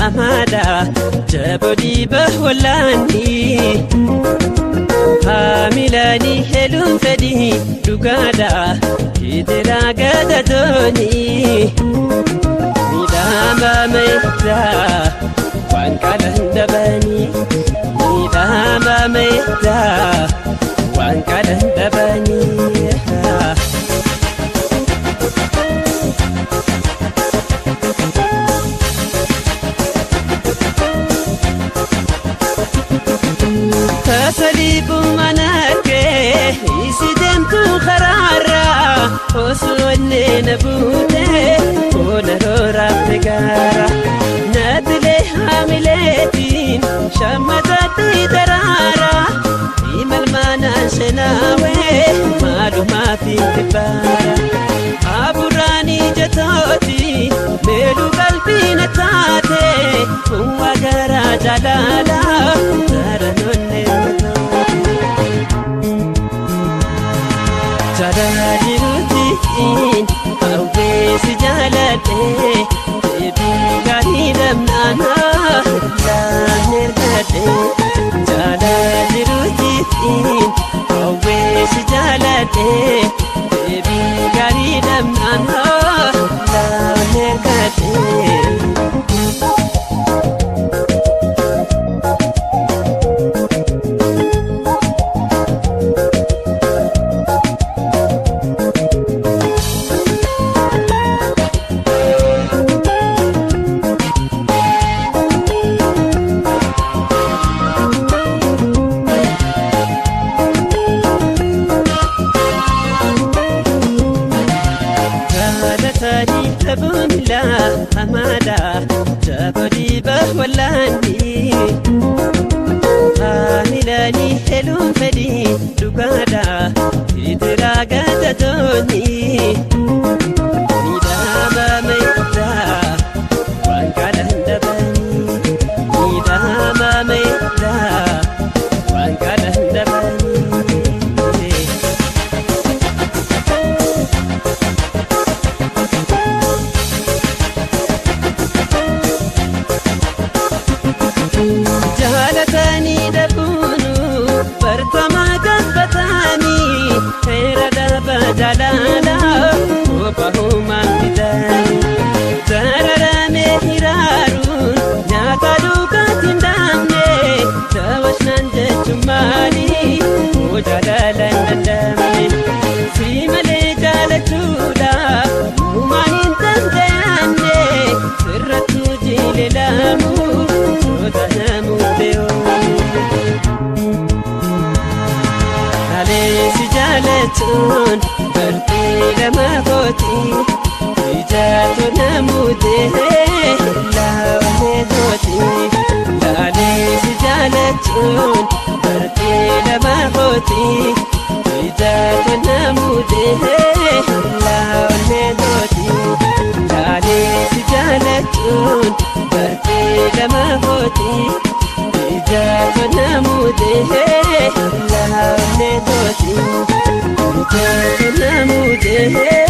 hamaadha jaboo dhiiba wallaani haamilaanii heeluun fedhii dhugaadha hidira gadadooni miidhama meeshaa waan qalan dhabanii miidhama meeshaa waan qalan dhabanii. Tasaliibu manakee isi deemtu karaarra osoo inni buutee boona rooraafte gaara naatilee haamileetiin shammatatti daraara imalmaanaan sheenaawee maalumaaf itti baara aburraanii jetooti meeluu qalbii na taate kun garaa jaalala daranoonne. Jaalala hawwee si jaaladhee deebii gaarii dhabnaan laan ergadhee jaalala jiruutiin hawwee si jaaladhee deebii gaarii dhabnaan laan ergadhee. Hamaadha jaboo dhiiba wallaani haamilaanii heeluun fedhii dhugaadha hidira gadadooni miidhama meeshaa waan qalan dhabanii miidhama meeshaa waan qalan dhabanii. Jaalatanii dhabuunu bartama gabbatanii seera dhaba jaalala obbahumaan fidanii sararamee hiraaruun nyaata dhugaatiin dhaabne tawashnaan jechuun maali oo jaalala hin dandamne si malee jaalachuudhaaf uumaan hin danda'amne sirrattuu jiile laamu. Aleesi jaalachuun bartee lama kooti ijaatu namuutee laawwanee kooti. Aleesi jaalachuun bartee lama kooti ijaatu namuutee laawwanee kooti. Aleesi jaalachuun bartee lama kooti. Ijaatu namuutee laawwanee kooti. Ijaatu namuutee